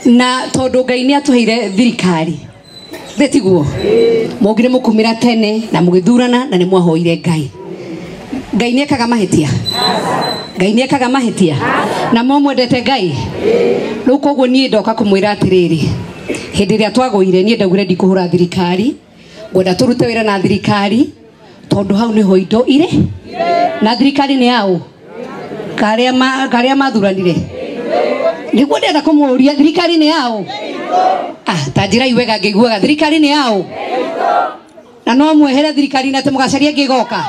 Na tondu Ngai ni atuheire thirikari. Thĩ tiguo? Mũngire mũkumĩra tene na mũgĩthurana na nĩ mwahoire Ngai. Ngai nĩ ekaga mahĩtia. Ngai nĩ ekaga mahĩtia. Na mo mwendete Ngai. Rĩu koguo niĩ ndoka kũmwĩra atĩrĩrĩ, hĩndĩ ĩrĩa twagũire niĩ ndaugire ndikũhũra thirikari, ngwenda tũrute wĩra na thirikari tondũ hau nĩho indo irĩ. Na thirikari nĩ yaũ? Karĩa mathuranire. Nĩguo ndĩrenda kũmũria thirikari nĩ yaũ? Ah, ta njĩrai wega ngĩiguaga thirikari nĩ yaũ? Na no mwehere thirikari na atĩ mũgacaria ĩngĩ ĩgoka?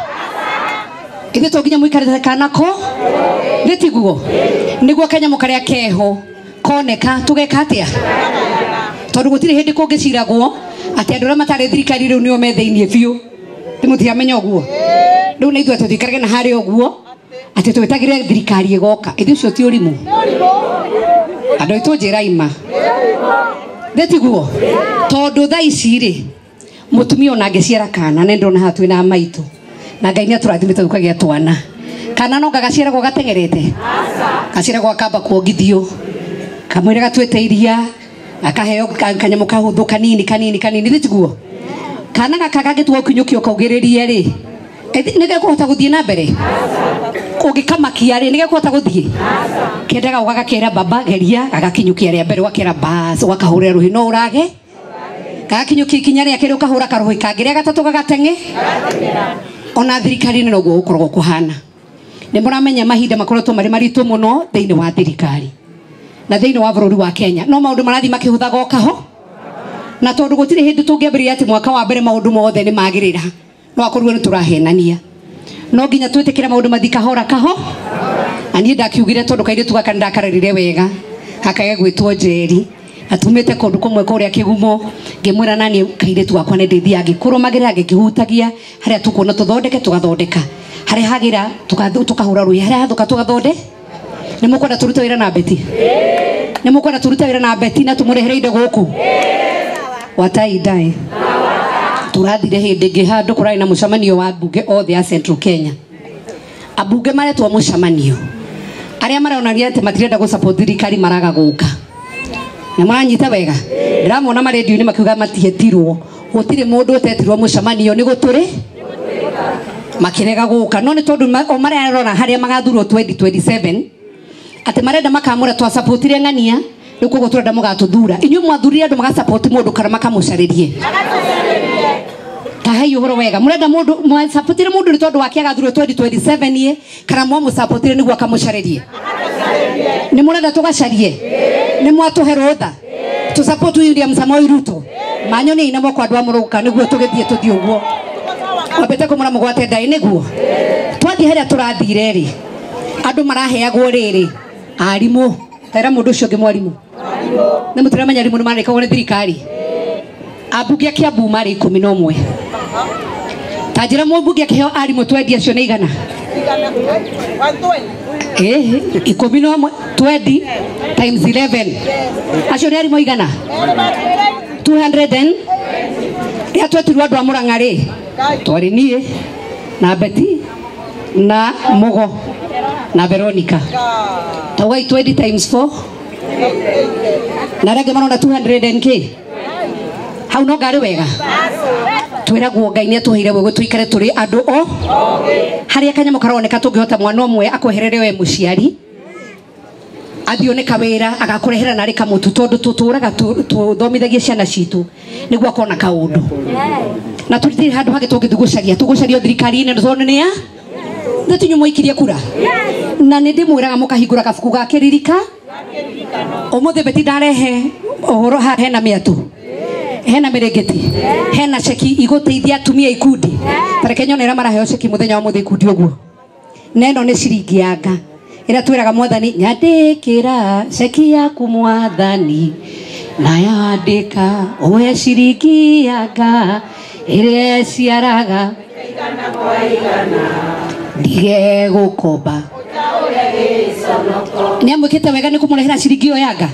Ithuĩ to nginya mũikarĩte kana ko? Nĩ tiguo? Nĩguo kanyamũ karĩa keho koneka tũgeka atĩa? Tondũ gũtirĩ hĩndĩ kũngĩciragwo atĩ andũ arĩa matarĩ thirikari rĩu nĩo me thĩiniĩ biũ. Nĩ mũtiramenya ũguo? Rĩu nĩ ithuĩ atĩ tũikarage na harĩa ũguo atĩ twĩtagĩre thirikari ĩgoka. Ithuĩ ũcio ti ũrimũ. Andũ aitũ njĩrai ma. Nĩ tiguo? Tondũ thaa ici rĩ, mũtumia ona angĩciara kana nĩ ndona haha twĩna maitũ na Ngai nĩ atũrathimĩte gũkagĩa twana. Kana no gagaciaragwo gateng'erete? Gaciaragwo gakamba kuongithio, kamwĩra gatuĩte iria, akaheo kanyamũ kahũthũ kanini kanini kanini, nĩ tiguo? Kana gaka gangĩtua gũkinyũkio kaugĩrĩrie rĩ, nĩ gekũhota gũthiĩ na mbere? Ũngĩkamakia rĩ, nĩ gekũhota gũthiĩ? Kendaga ũgagakera baba geria, gagakinyũkia rĩa mbere ũgakera bas, ũgakahũrĩra rũhĩ no ũrage. Gagakinyũkia ikinya rĩa kerĩ ũkahũra karũhĩ kangĩ, rĩa gatatũ gagateng'e. Ona thirikari-inĩ noguo gũkoragwo kũhana. Nĩ mũramenya mahinda makoretwo marĩ maritũ mũno thĩinĩ wa thirikari na thĩinĩ wa bũrũri wa Kenya, no maũndũ marathiĩ makĩhũthaga o kaho, na tondũ gũtirĩ hĩndĩ tũngĩambĩrĩria atĩ mwaka wa mbere maũndũ mothe nĩ magĩrĩra, no akorwo nĩ tũrahenania. No nginya twĩtĩkĩre maũndũ mathiĩ kahora kaho. Na niĩ ndakiugire tondũ kairĩtu gaka nĩndakarerire wega, gakage gwĩtwo Njeri, atumĩte kũndũ kũmwe kũrĩa Kĩgumo, ngĩmwĩra naniĩ kairĩtu gakwa nĩ ndĩthiaga ngĩkũrũmagĩrĩra ngĩkĩhutagia harĩa tũkuona tũthondeke tũgathondeka, harĩa hagĩra tũkahũra rũhĩ, harĩa hathũka tũgathonde. Nĩ mũkwenda tũrute wĩra na Beti? Nĩ mũkwenda tũrute wĩra na Beti na tũmũrehere indo gũkũ? Watai ndai. Tũrathire hĩndĩ ĩngĩ handũ kũrarĩ na mũcemanio wa mbunge othe a Central Kenya. Ambunge maretwo mũcemanio, arĩa maronania atĩ matirenda gũ support thirikari maraga gũka. Nĩ maranyita wega? Ndĩramona marendio-inĩ makiuga matietirwo. Gũtirĩ mũndũ ũtetirwo mũcemanio nĩ gũtũrĩ makĩrega gũka, no nĩ tondũ o mararora harĩa magathurwo 2027 atĩ marenda makamũra twasapotire ng'ania, rĩu koguo tũrenda mũgatũthura. Inyuĩ mwathurire andũ magasupport mũndũ kana makamũcarĩrie? Ta hei ũhoro wega, mũrenda mũndũ mwasapotire mũndũ nĩ tondũ wake agathurwo 2027 ye, kana mwamũsapotire nĩguo akamũcarĩrie? Nĩ mũrenda tũgacarie? Nĩ mwatũhe rũtha tũsupport William Samoei Ruto? Manyoni ina moko andũ a mũrũka nĩguo tũgĩthiĩ tũthiĩ ũguo wambĩte kũmũra mũgwate ndaĩ nĩguo twathiĩ harĩa tũrathire rĩ, andũ maraheagwo rĩrĩ arimũ. Tera mũndũ ũcio ũngĩ mwarimũ, nĩ mũtiramenya arimũ nĩ marĩkagwo nĩ thirikari. Ambunge a Kiambu marĩ 11. Ta njĩra mũmbunge akĩheo arimũ twendi acio nĩ igana? 11, 20 times 11, acio nĩ arimũ igana 200 and rĩrĩa twetirwo andũ a Mũrang'a rĩ, twarĩ niĩ na Beti na Mũgo na Veronica. Taugai 20 times 4 na arĩa angĩ marona 200 and k hau no ngarĩ wega. Twĩragwo Ngai nĩ atũheire ũgĩ tũikare tũrĩ andũ o harĩa kanyamũ karoneka tũngĩhota mwana ũmwe akweherere we mũciari athiĩ one kawĩra agakũrehera narĩ kamũtu, tondũ tũtũraga tũthomithagia ciana citũ nĩguo akona kaũndũ, na tũtirĩ handũ hangĩ tũngĩthiĩ gũcaria, tũgũcaria thirikari-inĩ tondũ nĩ ya nĩ mũikirie kura. Na nĩ ndĩmwĩraga mũkahingũra kabuku ga kĩririka ũmũthĩ. Beti ndarehe ũhoro haha, hena mĩatũ, hena mĩrĩngĩti, hena ceki igũteithia atumia ikundi. Tareke nyone arĩa maraheo ceki mũthenya wa mũthĩ ikundi ũguo. Na ĩno nĩ ciringi ya nga ĩrĩa twĩraga mwathani, nyandĩkĩra ceki yaku mwathani, na yandĩka ũhe ciringi ya nga ĩrĩa ĩciaraga ndige gũkomba. Nĩ amwĩkĩte wega nĩ kũmũrehera ciringi ĩyo ya nga.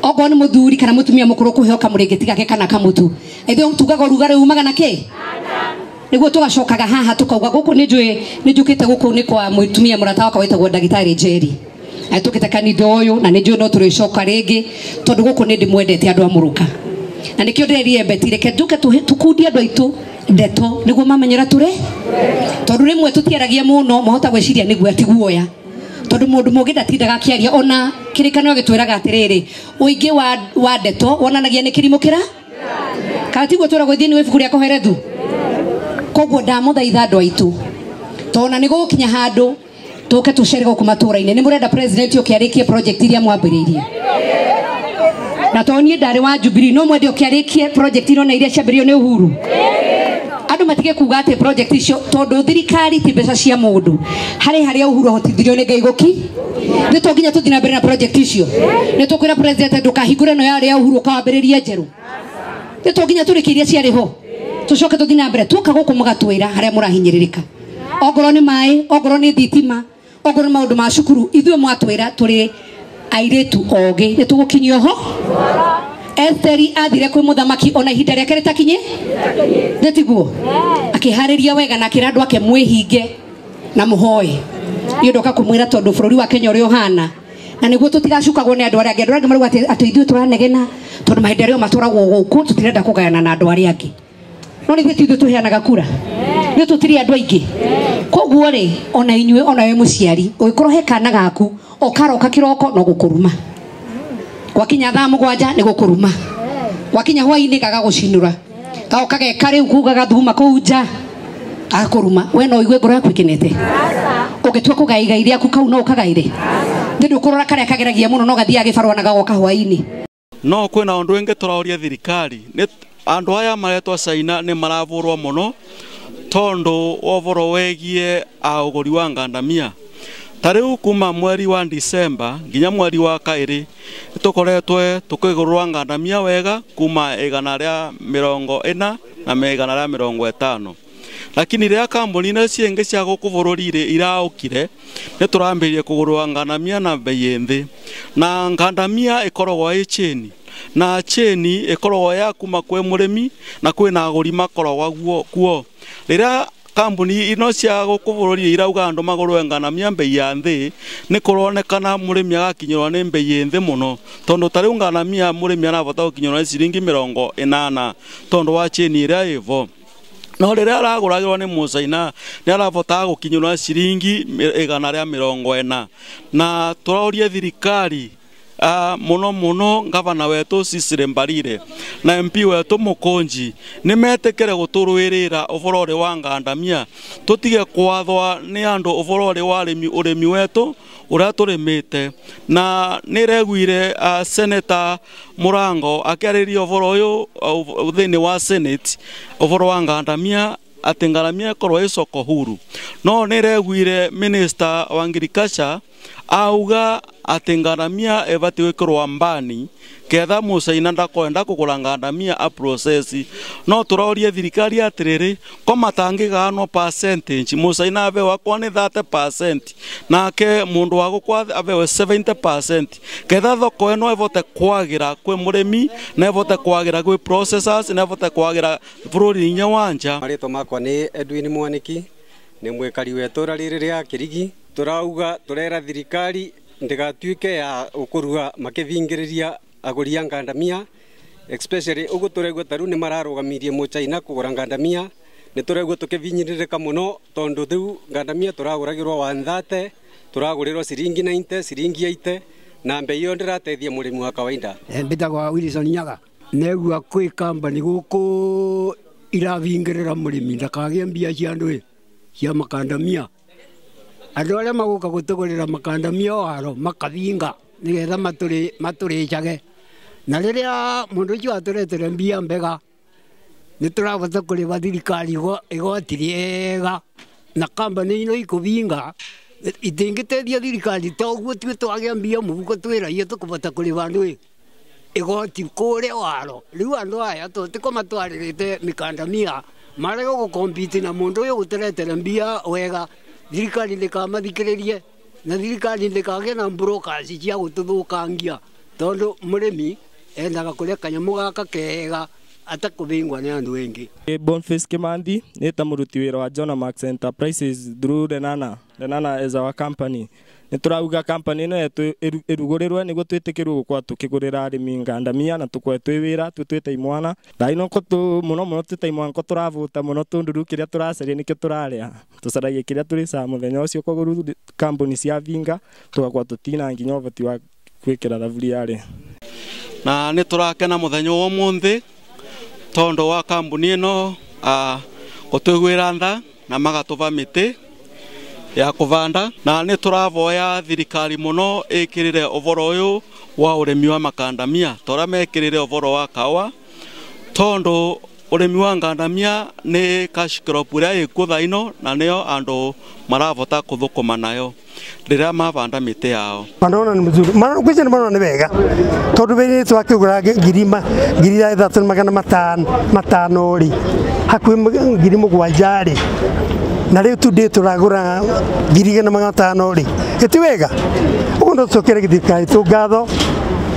Okorwo nĩ mũthuri kana mũtumia mũkũrũ kũheo kamũrĩngĩti gake kana kamũtu, ithuĩ tugaga ũrugarĩ umaga na kĩ nĩguo tũgacokaga haha tũkauga gũkũ nĩ njũĩ nĩ njũkĩte gũkũ nĩ kwa mũtumia mũrata wakwa wĩtagwo ndagĩtarĩ Njeri. Ahĩtũkĩte kanitha ũyũ na nĩ njũĩ no tũrĩcoka rĩngĩ tondũ gũkũ nĩ ndĩmwendete andũ a Mũrũka. Na nĩkĩo ndĩrerire Betty reke njũke tũkundie andũ aitũ ndeto nĩguo mamenyera tũre tondũ rĩmwe tũtiaragia mũno mahota gwĩciria nĩguo ti guoya tondũ mũndũ mũngĩ ndatindaga akĩaria ona kĩrĩkanĩro gĩtwĩraga atĩrĩrĩ ũingĩ wa ndeto wonanagia nĩ kĩrimũ kĩra kana tiguo twĩragwo thĩinĩ wa ibuku rĩa Kohelethu. Koguo ndamũthaitha andũ aitũ tona nĩ gũgũkinya handũ tũke tũcere gũkũ matũra-inĩ. Nĩ mũrenda president ũke arĩkie project iria mwambĩrĩirie na to niĩ ndarĩ wa Jubilee no mwende ũke arĩkie project ino na iria ciambĩrĩirio nĩ Uhuru. Andũ matige kuga atĩ project icio tondũ thirikari ti mbeca cia mũndũ harĩ harĩa Uhuru ahotithirio nĩ Ngai gũki nĩ to nginya tũthiĩ na mbere na project icio. Nĩ tũkwĩra president ndũkahingũre ĩno yarĩ ya Uhuru ũkawambĩrĩrie njerũ. Nĩ to nginya tũrĩkie iria ciarĩ ho tũcoke tũthiĩ na mbere. Tuoka gũkũ mũgatwĩra harĩa mũrahinyĩrĩrĩka ongorwo nĩ maĩ ongorwo nĩ thitima ongorwo nĩ maũndũ ma cukuru ithuĩ mwatwĩra tũrĩ airĩtu ogĩ nĩ tũgũkinyio ho. Etheri athire kwĩ mũthamaki ona ihinda rĩake rĩtakinye nĩ tiguo akĩharĩria wega na akĩra andũ ake mwĩhinge na mũhoe. Niĩ ndoka kũmwĩra tondũ bũrũri wa Kenya ũrĩa ũhana na nĩguo tũtigacukagwo nĩ andũ arĩa angĩ. Andũ arĩa angĩ marauga atĩ ithuĩ tũranegena tondũ mahinda rĩo matũragwo gũkũ tũtirenda kũgayana na andũ arĩa angĩ. No nĩ ithuĩ tũheanaga kura nĩ tũtirĩ andũ aingĩ. Koguo rĩ ona inyuĩ ona we mũciari ũngĩkorwo he kana gaku ũkaroka kĩroko no gũkũruma gwakinya thaa 7 nĩ gũkũruma gwakinya hwainĩ gagagũcinũra gagoka geka rĩu kuga gathuma kũu nja agakũruma we no ũigue ngoro yaku ĩkenete. Ũngĩtua kũgaya igai rĩaku kau no ũkagaire nĩ ndũkũrora karĩa kageragia mũno no gathiaga gĩbarũa na gagoka hwainĩ. No kwĩna ũndũ ũngĩ tũraũria thirikari nĩ andũ aya maretwo China nĩ maravũrwo mũno tondũ wa ũboro wegie ũgũri wa ngandamia. Ta rĩu kuma mweri wa December nginya mweri wa kaĩrĩ tũkoretwe tũkĩgũrwo ngandamia wega kuma 140 na 150. Lakini rĩrĩa kambuni iria ciĩngĩ cia gũkũ bũrũri-rĩ iraũkire nĩ tũrambĩrĩria kũgũrwo ngandamia na bei ĩ nthĩ. Na ngandamia ĩkoragwo ĩ cheni na cheni ĩkoragwo ya kuma kwĩ mũrĩmi na kwĩna agũri makoragwo kuo. Rĩrĩa kambuni ino cia gũkũ bũrũri irauga andũ magũrwe ngandamia bei ya nthĩ nĩ kũronekana mũrĩmi agakinyĩrwo nĩ bei ĩ nthĩ mũno tondũ ta rĩu ngandamia mũrĩmi arabota gũkinyĩrwo nĩ ciringi 80 tondũ wa cheni ĩrĩa ĩvo. No rĩrĩa aragũragĩrwo nĩ mũcaina nĩ arabotaga gũkinyĩrwo ciringi 140. Na tũraũria thirikari mũno mũno gavana wetu Cecily Mbarire na MP wetu Mũkũnji nĩ metĩkĩre gũtũrũĩrĩra ũboro ũrĩ wa ngandamia tũtige kwathwa nĩ andũ ũboro ũrĩ wa ũrĩmi wetu ũrĩa tũrĩmĩte. Na nĩ reguire Senator Mũrango akĩarĩria ũboro ũyũ thĩinĩ wa Senate ũboro wa ngandamia atĩ ngandamia ĩkorwo ĩ soko huru. No nĩ reguire Minister wa Agriculture auga atĩ ngandamia ĩbatiĩ gwĩkĩrwo mbani ketha mũcaina ndakwenda kũgũra ngandamia a process. No tũrorie thirikari atĩrĩrĩ ko matangĩgaanwo percentage mũcaina abewe akwa nĩ 30% nake mũndũ wa gũkũ abewe 70% ketha thoko ĩno ĩvote kwagĩra kwĩ mũrĩmi na ĩvote kwagĩra kwĩ processors na ĩvote kwagĩra bũrũri-inĩ wa nja. Marĩtwa makwa nĩ Edwin Mwaniki nĩ mwĩkari wa itũra rĩrĩ rĩa Kĩrigi. Tũrauga tũrera thirikari ndĩgatuĩke ya ũkũrua makĩthingĩrĩria agũri a ngandamia especially ũguo tũraigua ta rĩu nĩ mararũgamirie mũchaina kũgũra ngandamia. Nĩ tũraigua tũkĩvinyĩrĩrĩka mũno tondũ rĩu ngandamia tũragũragĩrwo 130 tũragũrĩrwo ciringi 90 ciringi 80 na mbei ĩyo ndĩrateithia mũrĩmi wa kawaida. Mbĩtagwo Wilson Nyaga. Negua kwĩ kambani gũkũ irathingĩrĩra mũrĩmi ndakagĩe mbia cia andũ cia makandamia. Andũ arĩa magũka gũtũgũrĩra makandamia waro makathinga nĩgetha matũrĩcage. Na rĩrĩa mũndũ ũcio atũretere mbia mbega nĩ tũrabota kũrĩba thirikari igoti rĩega na kambani ino ikũbinga itingĩteithia thirikari ta ũguo tuĩ twagĩa mbia mũhuko twĩraia tũkũbota kũrĩba andũ igoti kũrĩa waro. Rĩu andũ aya tũtiko matwarĩrĩte mĩkandamia marega gũkompiti na mũndũ ũyũ gũtũretere mbia wega. Thirikari ndĩkamathikĩrĩrie na thirikari ndĩkagĩe na brokers cia gũtũthũkangia tondũ mũrĩmi endaga kũrĩa kanyamũ gaka kega atakubingwa ni andu engi. Boniface Kimanthi ni ta muruti wira wa Jonah Max Enterprises through Lenana. Lenana is our company. Ni turauga company ino yetu irugurirwe niguo twitikirwo gukorwo tukigurira arimi ngandamia na tukorwo twi wira twitwite imwana. Thaa ino ko muno muno twita imwana ko turavuta muno tundu riu kiria turacaria nikio turaria. Tucaragia kiria turicaga muthenya ucio, koguo riu kambuni cia vinga tugakorwo tutina nginya uvoti wa gwikira thaburia ri. Na ni turakena muthenya wa umuthi tondu wa kambuni ino gutwiguira tha na magatuva miti ya kuvanda, na ni turavoya thirikari muno ikirire uvoro uyu wa urimi wa makandamia tora mekirire uvoro wa kawa, tondu urimi wa ngandamia ni cash crop iria ikuo thaa ino na nio andu maravota kuthukuma nayo riria mavanda miti yao. Manona ni mzuri, maana kwica ni manona ni wega tondu bini twakigura 3,500 ri hakuhi 7,000 ri, na riu tu ndi turagura 1,500 ri, iti wega uguo. No tucokere thirikari tu ngatho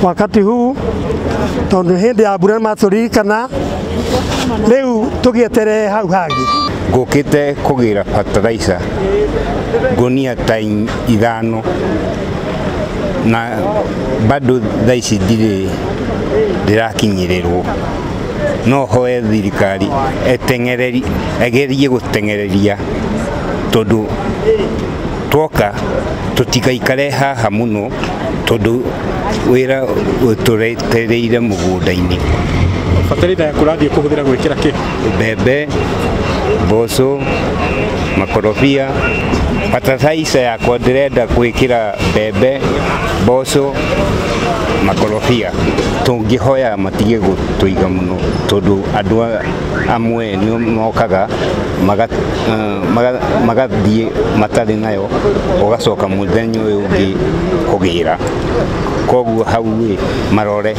wakati huu tondu hindi ya mbura maturirikana riu tugietere hau hangi. Ngukite kugira fertilizer ngunia ta 5 na bado thaa ici ndirĩ ndĩrakinyĩrĩrwo. No hoe thirikari eteng'ereri egerie gũteng'ereria tondu twoka tũtigaikare haha mũno tondu wĩra ũtũretereire mũgũnda-inĩ. Bataraitha yaku ũrathiĩ kũhũthĩra gwĩkĩra kĩ? Mbembe, mboco, makorobia. Bataraitha yakwa ndĩrenda gwĩkĩra mbembe, mboco, makorobia. Tũngĩhoya matige gũtũiga mũno tondu andũ amwe nĩ mokaga magathiĩ matarĩ nayo, ũgacoka mũthenya ũyũ ũngĩ kũgĩra. Koguo hau ĩ marore.